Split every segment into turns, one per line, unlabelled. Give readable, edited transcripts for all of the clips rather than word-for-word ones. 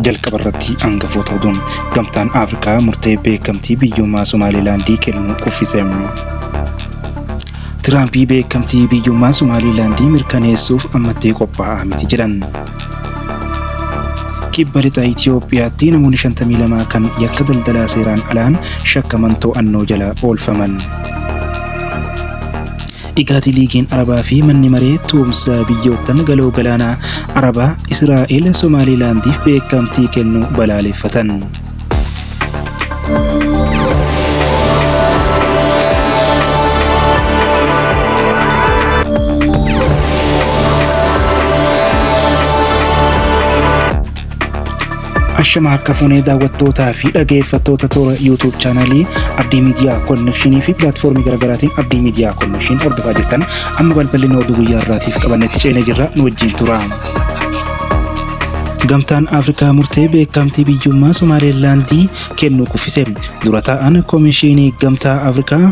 Jalqaba irratti hangafoota oduu. Gamtaan Afrikaa murtee beekamtii biyyummaa Somaalilaandii kennuu kuffise. Tiraampii beekamtii biyyummaa Somaalilaandii mirkaneessuuf ammatti qophaa'aa miti jedhan. Kibba lixa Itoophiyaatti namoonni 52 kan yakka daldalaa seeraan alaan shakkaman to'annoo jala oolfaman. Igaati Liigiin Arabaa fi manni maree tumsa biyyoottan galoo galaanaa Arabaa Israa'el Somaalilaandiif beekamtii kennuu balaaleffatan. Ashama harka fuunee daawwattootaa fi dhageeffattoota toora YouTube chaanaalii Abdii Miidiyaa Konnekshinii fi pilaatfoormii garaagaraatiin Abdii Miidiyaa Konnekshin hordofaa jirtan amma balballi oduu guyyaa irraatiif qabannetti ceenee jirra nu wajjin tura. Gamtaan Afrikaa murtee beekamtii biyyummaa Somaalilaandii kennuu kuffise. Dura taa'an Komishinii Gamtaa Afrikaa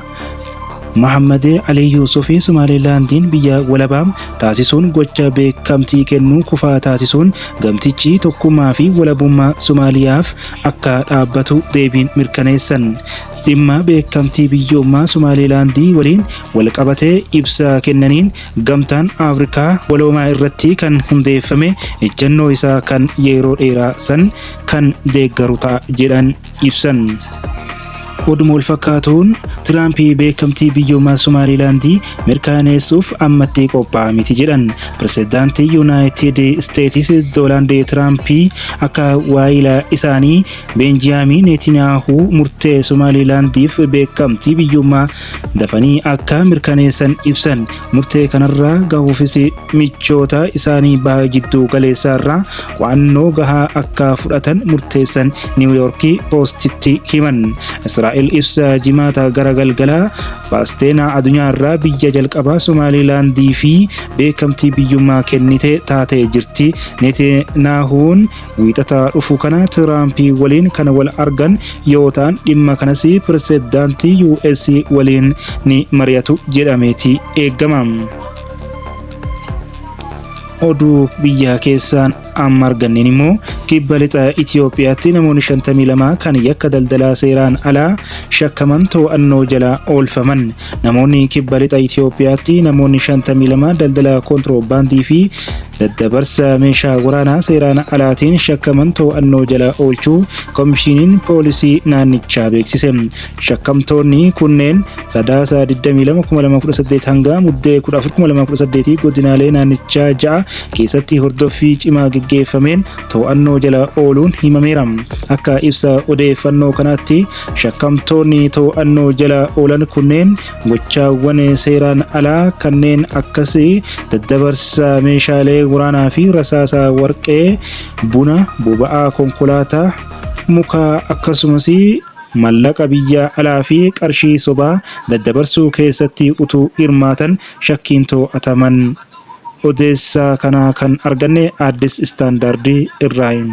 Mahammad Alii Yuusuf Somaalilaandiin biyya walabaa taasisuun gocha beekamtii kennuu kufaa taasisuun gamtichi tokkummaa fi walabummaa Somaaliyaaf akka dhaabbatu deebiin mirkaneessan. Dhimma beekamtii biyyummaa Somaalilaandii waliin walqabatee ibsa kennaniin Gamtaan Afrikaa waloomaa irratti kan hundeeffame ejjennoo isaa kan yeroo dheeraa san kan deeggaru ta'a jedhan ibsan. Oduma wal fakkaatuun Tiraamp beekamtii biyyummaa Somaalilaandii mirkaneessuuf ammatti qophaa'aa miti jedhan. Pirezidaantii Yuunaayitid Isteetis Doonaald Tiraamp akka waayila isaanii Beenjiyaamiin Neetinaahuu murtee Somaalilaandiif beekamtii biyyummaa dafanii akka mirkaneessan ibsan. Murtee kanarra gahuufis michoota isaanii baha jidduu galeessaarraa qo'annoo gahaa akka fudhatan murteessan Niiw Yoorkii Poostitti himan. Israa'el ibsa Jimaata gara galgalaa baasteenaa addunyaarraa biyya jalqabaa Somaalilaandii fi beekamtii biyyummaa kennite taatee jirti. Neetinaahuun Wiixata dhufu kana Tiraampii waliin kan wal argan yoo ta'an dhimma kanas pirezidaantii US waliin ni mari'atu jedhameeti eegama. Oduu biyya keessaan amma arganneen immoo kibba lixa Itoophiyaatti namoonni 52 kan yakka daldalaa seeraan alaa shakkaman to'annoo jala oolfaman. Namoonni kibba lixa Itoophiyaatti namoonni 52 daldala kontiroobaandii fi Daddabarsa meeshaa waraanaa seeraan alaatiin shakkaman to'annoo jala oolchuu Komishiniin Poolisii naannichaa beeksise. Shakkamtoonni kunneen Sadaasa 22, 2018 hanga Muddee 14, 2018 godinaalee naannichaa 6 keessatti hordoffii cimaa geggeeffameen to'annoo jala ooluun himameera. Akka ibsa odeeffannoo kanaatti shakkamtoonni to'annoo jala oolan kunneen Gochaawwan seeraan alaa kanneen akkas daddabarsa meeshaalee waraanaa fi rasaasa warqee, buna, boba'aa konkolaataa, mukaa akkasumas mallaqa biyya alaa fi qarshii sobaa daddabarsuu keessatti utuu hirmaatan shakkiin to'ataman. Odeessa kana kan arganne Addis Standard irraayi.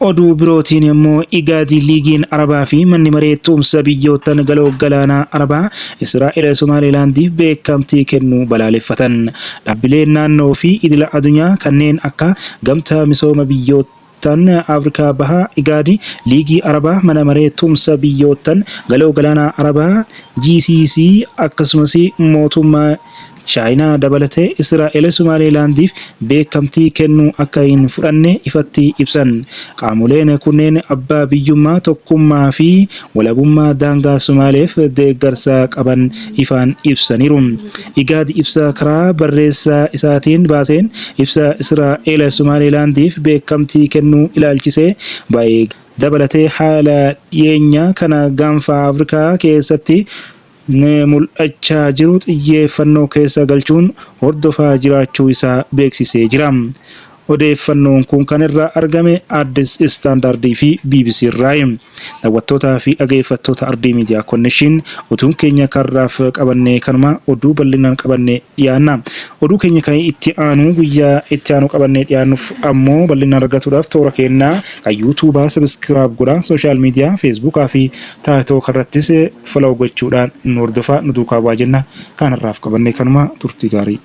Oduu birootiin immoo IGAD, Liigiin Arabaa fi Manni Maree Tumsa Biyyoottan Galoo Galaanaa Arabaa Israa'el Somaalilaandiif beekamtii kennuu balaaleffatan. Dhaabbileen naannoo fi idila adunyaa kanneen akka Gamtaa Misooma Biyyoottan Afrikaa Bahaa, IGAD, Liigii Arabaa, Mana Maree Tumsa Biyyoottan Galoo Galaanaa Arabaa, GCC, akkasumas mootummaa Chaayinaa dabalatee Israa'el Somaalilaandiif beekamtii kennuu akka hin fudhanne ifatti ibsan. Qaamoleen kunneen abbaa biyyummaa, tokkummaa fi walabummaa daangaa Somaaleef deeggarsa qaban ifaan ibsaniiru. IGAD ibsa karaa barreessaa isaatiin baaseen ibsa Israa'el Somaalilaandiif beekamtii kennuu ilaalchisee ba'e dabalatee haala dhiyeenya kana Gaanfa Afrikaa keessatti mul'achaa jiru xiyyeeffannoo keessa galchuun hordofaa jiraachuu isaa beeksisee jira. Odeeffannoon kun kan irraa argame Addis Standard fi bbc irraayi. Daawwattootaa fi dhageeffattoota Ardii Media Connection oduun keenya karraaf qabannee kanuma oduu bal'inaan qabannee dhiyaanna. Oduu keenya kan itti aanu guyyaa itti aanu qabannee dhiyaannuuf ammoo bal'inaan argatuudhaaf toora keenna kan yuutuubaa sabiskiraayib godhaa sooshaal miidiyaa feesbuukaa fi taatoo irrattis follow gochuudhaan nu hordofaa nu duukaa bu'aa jenna. Kan har'aaf qabanne kanuma turtii gaarii.